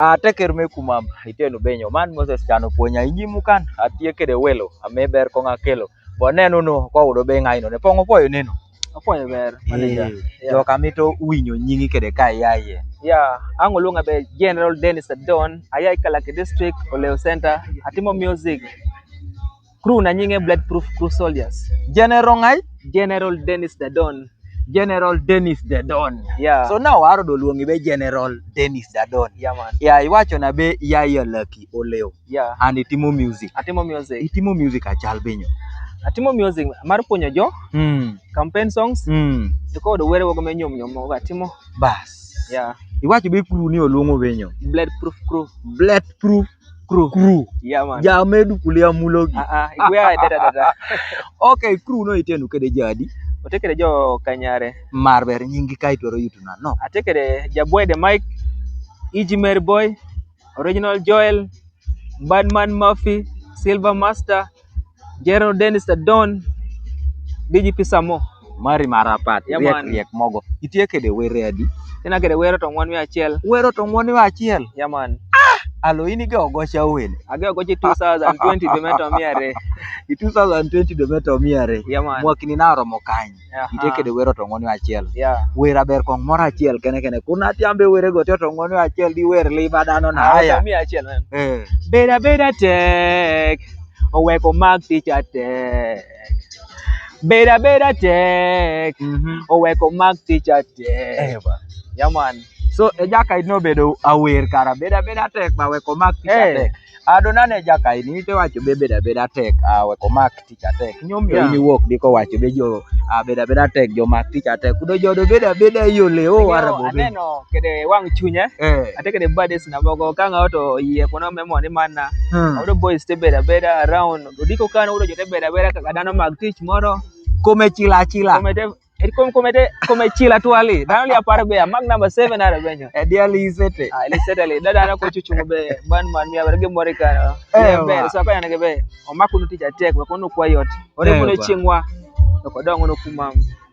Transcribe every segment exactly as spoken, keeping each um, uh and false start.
Ateker me kumam, itenu benyo. Man Moses Chan Opwonya, i nyimu kan, atye kede welo, ame ber kong akelo. Bo nenu nu, ko udo be ngai no, ne pong opwoyo nenu. Opwoyo ber, manager. Eh, yeah. Jok amito winyo nyingi kede ka ia ye. Yeah, ang' olwonga be General Dennis Adon, aya i Kalaki District, Olew Center, atimo music. Crew na nyinge Blood Proof Crew Soldiers. General ngai? General Dennis Dadon. General Dennis Dadon. Yeah. So now aro do luongi be General Dennis Dadon. Yeah, man. Yeah, iwacho na be ia i Kalaki Olew. Yeah. And itimo music. Atimo music. Itimo music achal benyo. Atimo music mar puonyo jo. Hmm. Campaign songs. Hmm. Iko do were wogo me nyom nyom mogo atimo. Bas. Yeah. Iwacho be crew ni oluongo benyo. Blood Proof Crew. Blood Proof Crew. Crew. Yeah, man. Ja medu kulia mulogi. Ah, ah, igwe ai dada dada. Okay, crew no itenu kede jadi. Ote kede jo kanyare. Mar ber nyingi ka itwero yuto na no. Ate kede Jabwede Mike, Iji Mary Boy, Original Joel, Badman Murphy, Silver Master, General Dennis Adon, D G P Samo. Mari marapat, yeah, riek, man, riek mogo. Itye kede were adi? Tina kede were to ng'wen wiye achiel. Were to ng'wen wiye achiel? Yeah, man. Ah! Alo in ige ogocha wene. Age ogocha two thousand twenty dwe me to mia ariyo. I two thousand twenty dwe me to mia ariyo. Yeah, man. Mwakni na oromo kany. Aha. Itye kede were to ng'wen wiye achiel. Yeah. Were aber kong moro achiel kene kene. Kun atiam be were go to ng'wen wiye achiel di were li badano na. Ah, aya. To mia achiel, man. Eh. Beda beda tek. Oweko mag tich atek. Beda beda tek. Mhm. Oweko mag tich atek. Eh, ba. Yeah, man. So, e jaka ino bedo awer kara. Beda beda tek ba weko mag tich atek. Eh. Adona ne jaka ini ite wacho be beda beda tek, ah, weko mag tich atek. Nyom yo, yeah, ini wok diko wacho be jo, ah, beda beda tek, jo mag tich atek. Kudo jo do beda beda yo le o. Arabo be. Aneno kede wang' chunye. Eh. Ate kede bades na bogo ka ng'ato oyie kono me moni mana. Hmm. Odo boys te beda beda around. Odiko kan odo jo te beda beda kaka dano mag tich moro. Kome chila chila. Kome te, eri kom-, kome te, kome chila twali. Dano li apar be, amak number seven ara benyo. E dia li sete. Ah, li sete li. Da dano ko chuchu be, ban man mi abere gi mori kano. Eh, ber, wa. So ko yana ge be. Omak unu tich atek, wek unu kwa yot. Ore, eh, kuno wa. Chingwa. Ko dong unu kumam.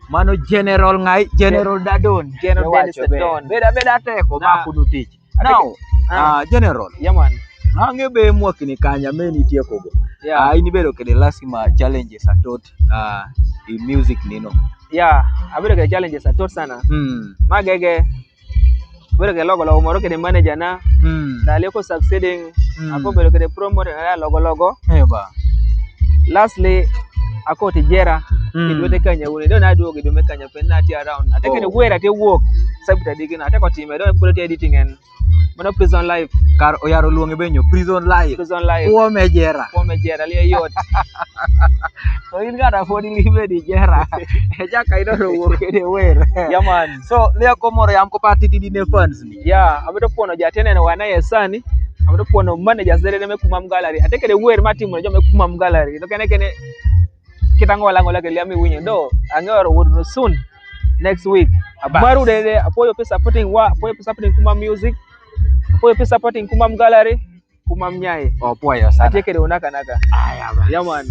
Mano General ngai, General Dadon. General Dennis Dadon. Beda beda tek, omak unu tich. Now, ah, General. Yeah, man. Ang'e be mwakni kanya me nitie kogo. Yeah. Ah, in ibedo kede lazima challenges atot, ah, i music nino. Yeah, abedo kede challenges atot sana. Hmm. Ma gege, abedo kede logo logo moro kede manager na. Hmm. Dali ko succeeding. Hmm. Ako bedo kede promote na logo logo. Eh, ba. Lastly, ako tijera. Hmm. Kidwete kanya wune. Dona duogo kidwete kanya pen na ti around. Ate kede wera te work. Sabita digina. Ate ko time. Dona puro ti editing en. Mano prison life. Kar oyaro luonge benyo, prison life. Prison life. Kuome jera. Kuome jera, liye yot. To in kata pod ilibe ni jera. E jaka idoro wuok kede wer. Yeah, man. So, liye komoro yam ko pati ti dine fans ni. Yeah, abedo puono jatene ne wana ye sani. Abedo puono managers dere me Kumam Gallery. Ate kede wer matimo jo me Kumam Gallery. To kene kene Kita ng'ola ng'ola ke liami winyo do. Ang'e oro wuod no soon. Next week. Abas. Maru dede, apoyo pe supporting wa, apoyo pe supporting Kumam Music. Apoyo pe supporting Kumam Gallery. Kumam Nyai. Opuoyo sana. Atieke de unaka naka. Aya, bas. Yeah, man.